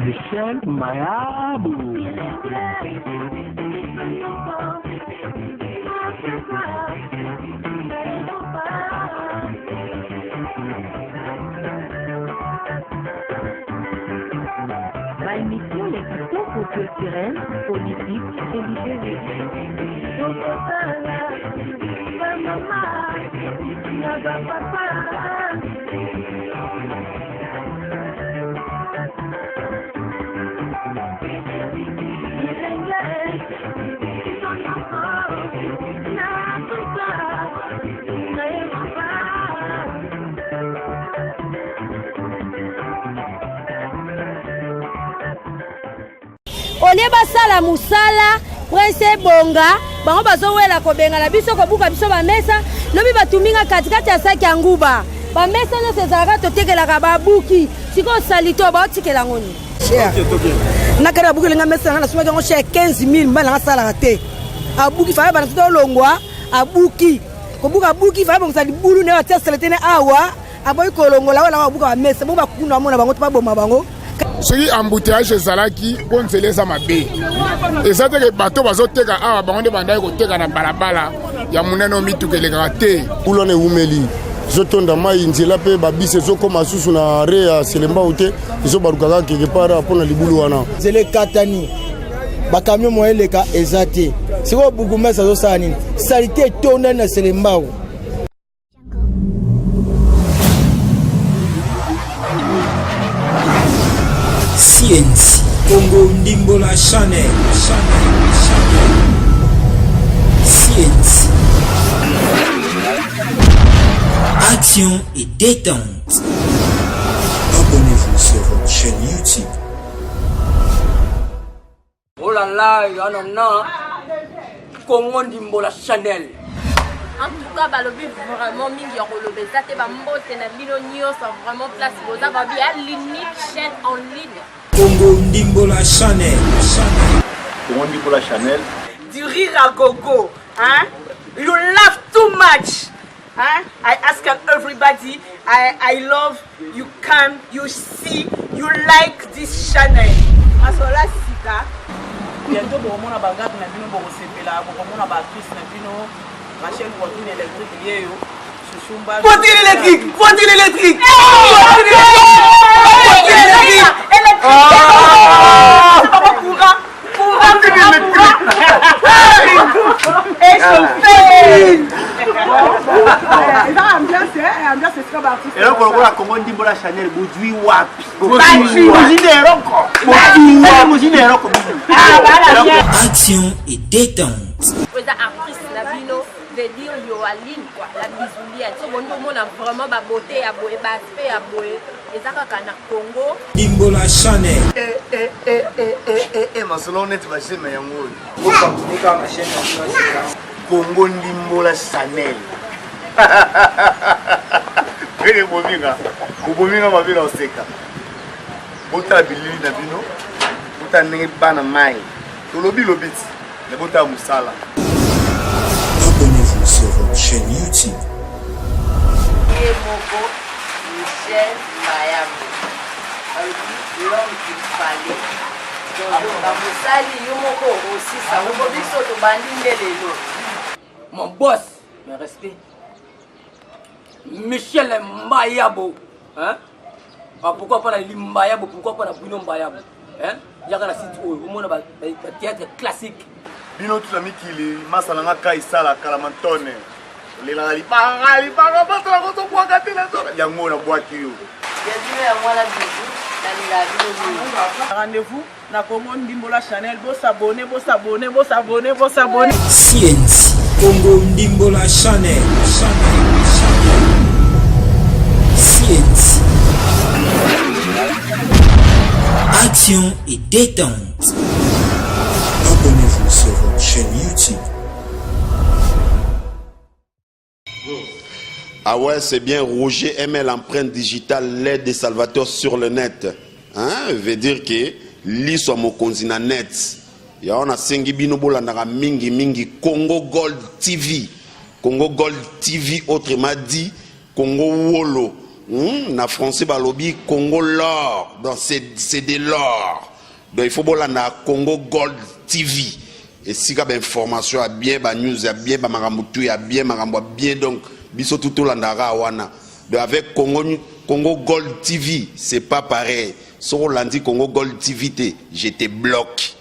Michel Mayabu. Ba emission ya kitoko culturel, politique, religieuse. Olie basala musala prince ebonga bango bazowela kobengana biso kobuka biso bamesa lobi batumbi nga katikati ya saki ya nguba bamesa nyonso ezalaka totekelaka babuki sikoyo salite oyo baotikela yango nini nakati abukeli nga mesa nanga nasomaki yango cher 15 000 mobali nanga asalaka te abuki faya bana soki olongwa abuki kobuka abuki faya bongisa libulu naye atia salite ne awa aboyi kolongola oyo nanga babuka bamesa bongo bakunda bamona bango to baboma bango soki embouteillage ezalaki mpo nzela eza mabe eza teke bato bazoteka awa bango nde bandaki koteka na balabala ya monene oyo mituka elekaka te kuna na ewumeli ezotonda mai nzela mpe babisi ezokóma susu na re ya selembao te ezobaluka kaka quelque part mpo na libulu wana nzela ekatani bakamion moyen eleka eza te sikoyo bourgmestre azosala nini salite etondani na selembao CNC Congo Ndimbola Channel Channel Channel CNC Action et détente. Abonnez-vous sur votre chaîne YouTube. Oh là là, ya nana Congo Ndimbola Chanel. En tout cas balobi vraiment mingi ya koloba eza te bambote na bino nyonso vraiment place boza babi ya l'unique chaîne en ligne. Congo Ndimbola Chanel. Chanel. Congo Ndimbola Chanel. Du rire à gogo, hein? You laugh too much. Hein? I ask everybody, I, I love you come, you see, you like this channel. Masola sika. Bientôt bokomona ba gag na bino bokosepela, bokomona ba actrice na bino Rachel Poitrine électrique yeyo. Chuchumba. Poitrine électrique, poitrine électrique. Poitrine électrique. Électrique. Papa courant. Courant, courant, courant. Échauffé. Eza ambiance, ambiance esika ba artiste. Eloko lokola Congo ndimbola Chanel bozwi wapi? Bozwi na eloko. Bozwi na eloko bino. Action et détente. Oza actrice na bino veut dire Yoaline quoi, la bisoulienne. So bondi omona vraiment ba beauté ya boye, ba aspect ya boye eza kaka na Congo. Ndimbola Chanel. Eh eh eh eh eh eh eh masolo neti ba j'aime yango oyo. Bokontinue kaka na chaîne na bino ya sika. Congo Ndimbola Chanel. Ndenge ebomi nga, bobomi nga mabe na oseka. Botala bilili na bino, botala ndenge bana mai. Tolobi lobi ti, mais botala mosala. Abonnez-vous sur votre chaîne YouTube. Ye moko Michel Mayambo balobi l'homme qu'il fallait donc makambo osali yo moko osisa ngo po biso tobandi nde lelo. Mon boss, mes respects. Michel Mbayabo, hein? Ah, pourquoi pas na Limbayabo, pourquoi pas na Bruno Mbayabo, hein? Yaka na site oyo, omona ba, ba, ba théâtre classique. Bino tout na mikili, masa na nga kai sala kalamantone. Olelaka libanga libanga bato na kozobwaka te na zona. Yango na bwaki yo. Ya bino yango wana bisous nalingaka bino mingi. Rendez-vous na Congo Ndimbola Chanel bo s'abonner bo s'abonner bo s'abonner bo s'abonner. CNC Congo Ndimbola Chanel Chanel Chanel CNC Action et détente. Abonnez-vous sur votre chaîne YouTube. Ah ouais, c'est bien Roger ML empreinte digitale, l'aide des salvateurs sur le net. Hein? Veut dire que liso mokonzi na net. Yango nasengi bino bolandaka mingi mingi Congo Gold TV. Congo Gold TV autrement dit Congo Wolo. Na français balobi Congo l'or. Donc c'est de l'or. Donc il faut bolanda Congo Gold TV. Esika ba information ya bien, ba news ya bien, ba makambo tout ya bien, makambo ya bien donc biso tout tolandaka wana. Donc avec Congo Congo Gold TV, c'est pas pareil. Soki olandi Congo Gold TV te, je te bloque.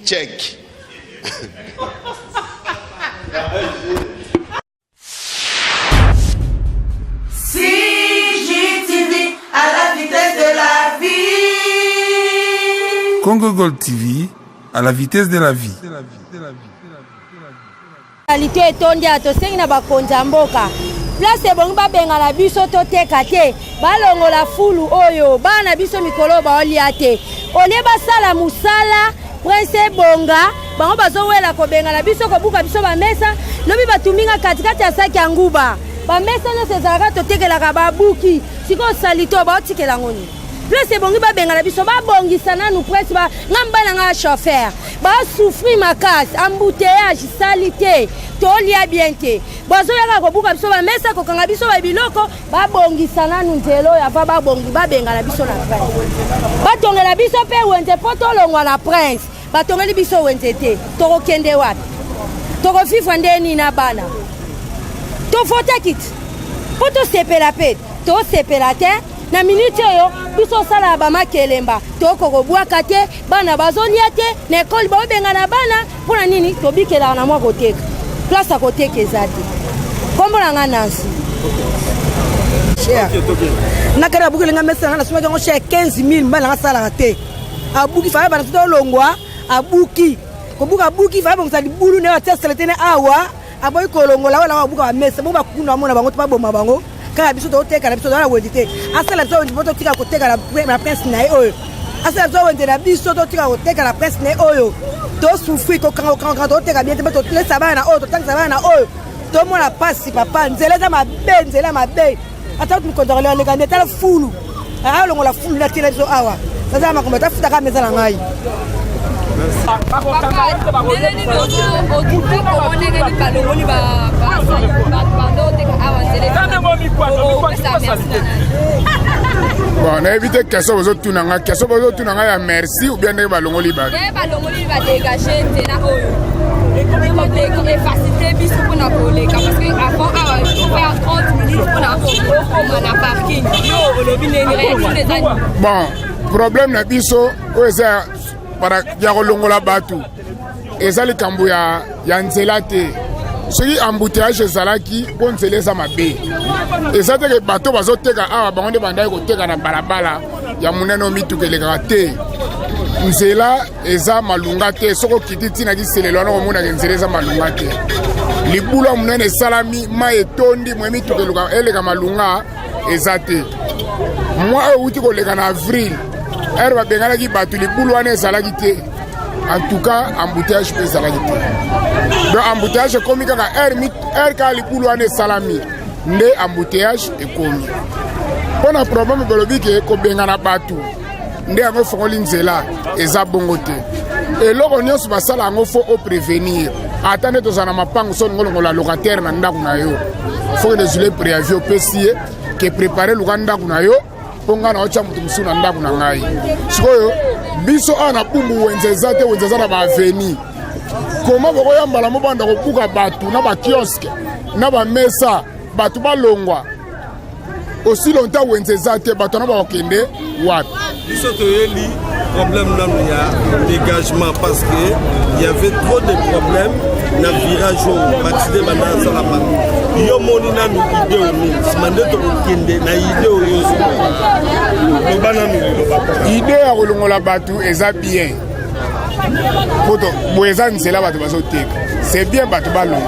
Check. CGTV à la vitesse de la vie. Congo Gold TV à la vitesse de la vie. Salite etondi awa tosengi na bakonzi ya mboka place ebongi babengana biso toteka te balongola fulu oyo bana na biso mikolo oyo baolia te olie basala mosala prince ebonga bango bazowela kobengana biso kobuka biso bamesa lobi batumbi nga katikati ya saki ya nguba bamesa nyonso ezalaka totekelaka babuki sikoyo salite oyo baotikela yango nini place ebongi babengana biso babongisa nanu presse ba nga mobali na nga chauffeur ba souffrir makasi embouteillage salite tolia bien te bazoya kaka kobuka biso bamesa kokanga biso ba biloko babongisa nanu nzela oyo ava babongi babengana biso na prince batongela biso mpe wenze mpo tolongwa na prince batongeli biso wenze te tokokende wapi tokovivre nde nini na bana tovotaki ti mpo tosepela mpe tosepela te na miniti oyo biso osalaka bamakelemba toko kobwaka te bana bazolia te na ekole baobengana bana mpo na nini tobikelaka na mwa koteka place ya koteka eza te nkombo na nga nansi nakati abukeli nga mesa nanga nasomaki yango cher 15 000 mobali nanga asalaka te abuki faye bana soki olongwa abuki kobuka abuki faye bongisa libulu naye atia salete ne awa aboyi kolongola wana babuka bamesa bo bakuna bamona bango to baboma bango kaka biso toteka na biso toza na wenze te asala biso wenze mpo totika koteka na prince na ye oyo asala biso wenze na biso totika koteka na prince na ye oyo tosouffrir kokanga kokanga toteka bien te mpe tolesa bana na oyo totangisa bana na oyo tomona mpasi papa nzela eza mabe nzela mabe ata kutu mokonzi akoleka leka nde tala fulu alongola fulu natiela biso awa naza makambo ata futaka meza na ngai bon nayebi te question bozotuna nga question bozotuna nga ya merci ou bien ndenge balongoli bato balongoli ba dégage nzela oyo efacilite biso mpona koleka parce que avant awa il faut faire 30 minutes mpona okoma na parking yo olobi ndenge réaction eza bon problème na biso oyo eza ya kolongola bato eza likambo ya, ya nzela te soki embouteillage ezalaki mpo nzela eza mabe eza te ke bato bazoteka awa bango nde bandaki koteka na balabala ya monene oyo mituka elekaka te nzela eza malunga te soki okiti ntina kiselelo wana okomonaka nzela eza malunga te libulu ya monene esalami mai etondi moye mituka eleka malunga eza te mwa oyo euti koleka na avril ere babenganaki bato libulu wana ezalaki te en tout cas embouteillage mpe ezalaki te donc embouteillage ekomi kaka heure kaka libulu wana esalami nde embouteillage ekomi mpo na problème bolobi ke kobengana bato nde yango efongoli nzela eza bongo te eloko nyonso basala yango fo oprévenir ata nde tozala na mapango so olingi olongola locataire na ndako na yo fo kende zule préavis opesi ye ke prépare luka ndako na yo mpo ngai naotya moto mosusu na ndako na ngai sikoyo biso awa na bumbu wenze eza te wenze eza na baaveni koma bokoyambala mobanda kobuka bato na bakioske na bamesa bato balongwa aussi longtemps wenze eza te bato wana bakokende wapi biso toyeli problème nanu ya dégagement parce que il y avait trop de problèmes na virage oyo baaccident banda asala bato yo moni nanu ide oyo nini nsima nde tokokende na ide oyo loba nanu liloba ide ya kolongola bato eza bien poto boye eza nzela bato bazoteka c'est bien bato balonga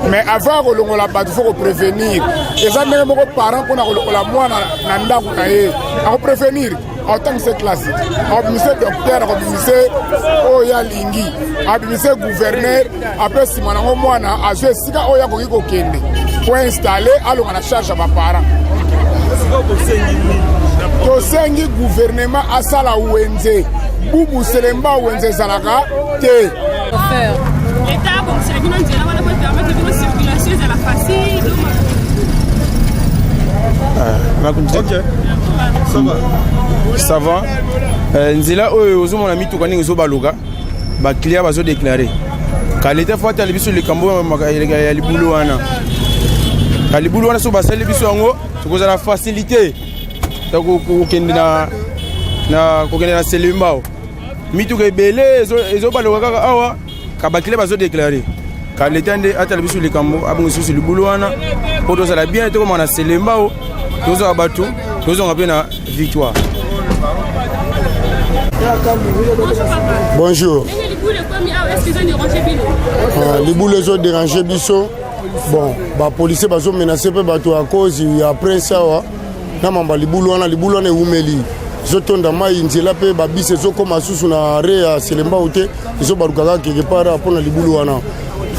mais avant ya kolongola bato fo koprévenir eza ndenge moko parent mpona kolongola mwana na ndako na ye akoprévenir akotangisa classe akobimise docteur akobimise oyo alingi abimise gouverneur apres nsima nango mwana azwi esika oyo akoki kokende po installe alonga na charge ya baparent tosengi gouvernement asala wenze bubu selemba wenze ezalaka te. Leta abongisela bino nzela wana po permettre bino circulation ezala facile. Ok. Ça va. Ça va. Euh, nzela oyo ozomona mituka ndenge ezobaluka baclient bazodeklare kaleta fo atala biso likambo ya libulu wana ka libulu wana soki basali biso yango tokozala facilité ya kokende na kokende na selembao mituka ebele ezobaluka kaka awa kabakile bazodeklare ka leta nde atala biso likambo abongisa biso libulu wana mpo tozala bien tokoma na selembao tozwaka bato tozonga mpe na victoire. Bonjour. Ah, libulu ezo déranger biso bon bapolisier bazomenace mpe bato ya cause ya prince awa na mamba libulu wana libulu wana ewumeli ezotonda mai nzela mpe babisi ezokóma susu na re ya selembao te ezobaluka kaka quelque part mpo na libulu wana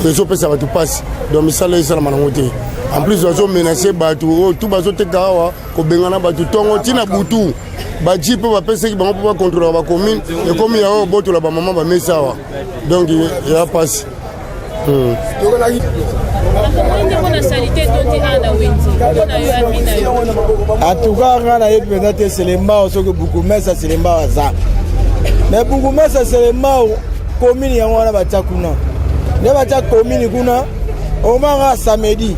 ezopesa bato mpasi donc misala esalama nango te en plus bazomenace bato oyo tu bazoteka awa kobengana bato ntongo ntina butu baji mpe bapesaki bango mpo bakontrolaka bacommune ekomi ya oyo botola bamama bamesa awa donc ya mpasi hmm. atuka nga nayebi mpenza te selembao soki bukumesa selembao aza me bukumesa selembao komini yango wana batya kuna nde batya komini kuna omanga samedi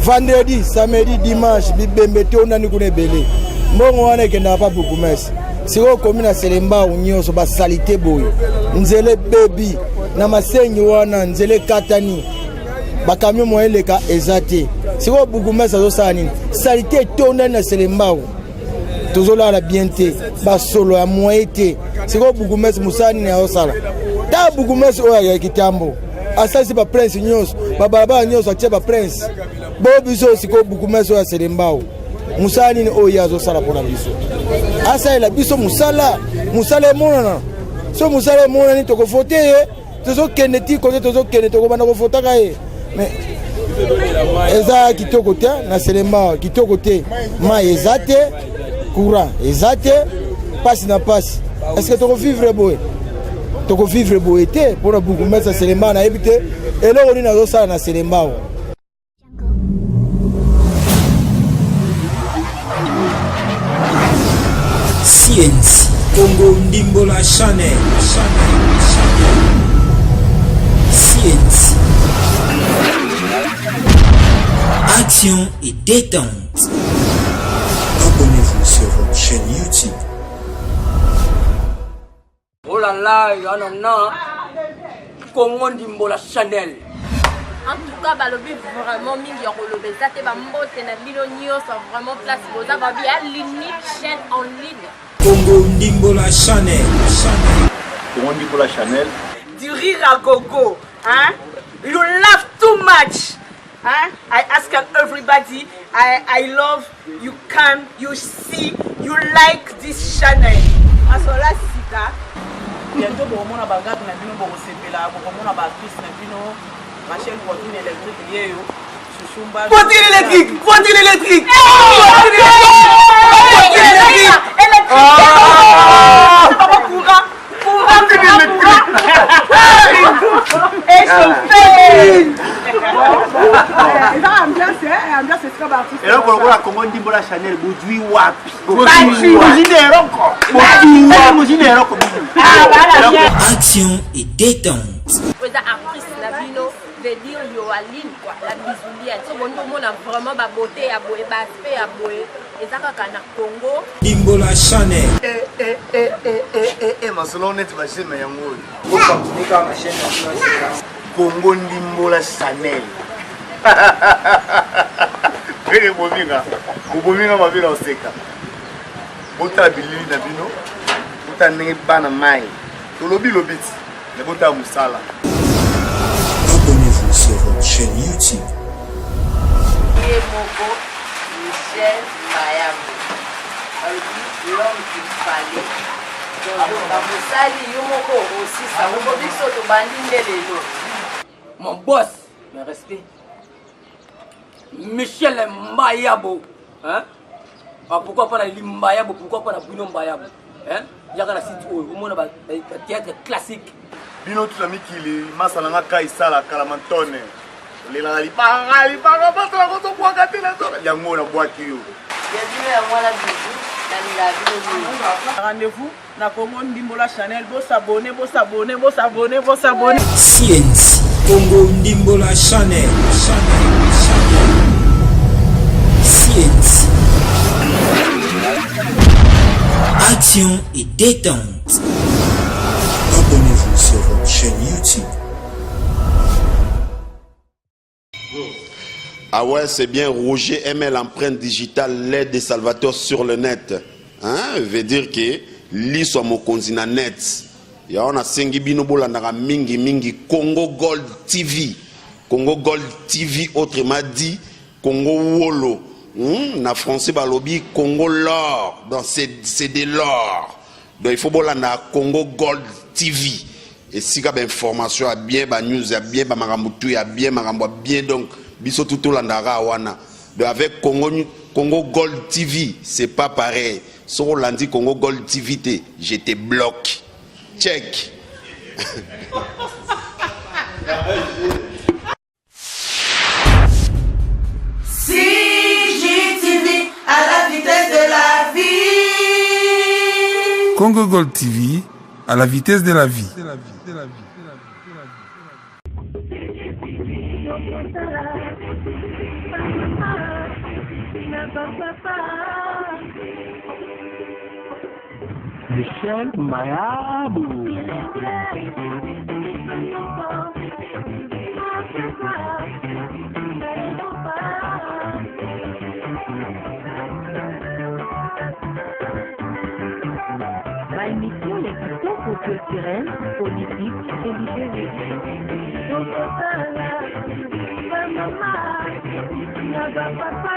vendredi samedi dimanche bibembe etondani kuna ebele mbongo wana ekendaka pa bourgmestre sikoyo okomi na selembao nyonso basalite boye nzela ebebi na masengi wana nzela ekatani bakamio moyen eleka eza te sikoyo bourgmestre azosala nini salite etondani na selembao tozolala bien te basolo ya moyen te sikoyo bourgmestre mosala nini azosala ta bourgmestre oyo ya kitambo asalisi baprince nyonso babalabala nyonso atie baprince bo biso sikoyo bourgmestre oyo ya selembao mosala nini oyo ye azosala mpona biso asalela biso mosala mosala emonana so mosala emonani tokovote ye tozokende ti kote tozokende tokobanda kofotaka ye mais eza kitoko te na selema kitoko te mai eza te courant eza te mpasi na mpasi estce tokovivre boye tokovivre boye te mpona bourgmestre selembao nayebi te eloko nini azosala na selembao. CNC Congo Ndimbola Channel. Channel. Channel. CNC Action et détente. Abonnez-vous sur votre chaîne YouTube. Oh là là, ya na Congo Ndimbola Chanel. En tout cas, balobi vraiment mingi ya koloba eza te bambote na bino nyonso vraiment place boza babi ya l'unique chaîne en ligne. Congo Ndimbola Chanel. Chanel. Congo Ndimbola Chanel. Du rire à gogo, hein? You laugh too much. Hein? I ask everybody, I, I love you come, you see, you like this channel. Masola sika. Bientôt bokomona ba gag na bino bokosepela, bokomona ba actrice na bino Rachel Poitrine électrique yeyo. Chuchumba. Poitrine électrique, poitrine électrique. Poitrine électrique. Électrique. Ah. Papa courant. Eloko lokola Congo ndimbola Chanel bozwi wapi? Action et détente. Oza actrice na bino veut dire Yoaline quoi la bisoulienne. So bondo mona vraiment ba beauté ya boye ba aspect ya boye eza kaka na Congo. Ndimbola Chanel. Eh eh eh eh eh eh eh masolo neti ba chaîne yango oyo. Congo Ndimbola Chanel. Ndenge ebomi nga, bobomi nga mabe na oseka. Botala bilili na bino, botala ndenge bana mai. Tolobi lobi ti, mais botala mosala. Abonnez-vous sur votre chaîne YouTube. Ye moko Michel Mayambo alobi l'homme qu'il fallait donc bamosali yo moko osisa moko biso tobandi nde lelo. Mon boss, mes respects. Michel Mbayabo, hein? Ah, pourquoi pas na Limbayabo, pourquoi pas na Bruno Mbayabo, hein? Yaka na site oyo, omona ba théâtre classique. Bino tout na mikili masa na nga kai sala kalamantone. Olelaka libanga libanga masa na kozo bwaka te na zoka. Yango na bwaki yo. Ya bino ya mwana bisous nalingaka bino mingi. Rendez-vous na Congo Ndimbola Channel bo s'abonner bo s'abonner bo s'abonner bo s'abonner. CNC Congo Ndimbola Channel Channel Channel CNC Action et détente. Abonnez-vous sur votre chaîne YouTube. Ah ouais, c'est bien Roger ML empreinte digitale, l'aide des salvateurs sur le net. Hein? Veut dire que liso mokonzi na net. Ya on a sengi bino bolandaka mingi mingi Congo Gold TV. Congo Gold TV autrement dit Congo Wolo. Na français balobi Congo l'or. Donc c'est de l'or. Donc il faut bolanda Congo Gold TV. Esika ba information ya bien, ba news ya bien, ba makambo tout ya bien, makambo ya bien donc biso tout tolandaka wana. Donc avec Congo Congo Gold TV, c'est pas pareil. Soki olandi Congo Gold TV te, je te bloque. Check. CGTV à la vitesse de la vie. Congo Gold TV à la vitesse de la vie. Michel Mayabou. Ba émission ya kitoko culturel, politique, religieuse. Tokosala ba mama na ba papa.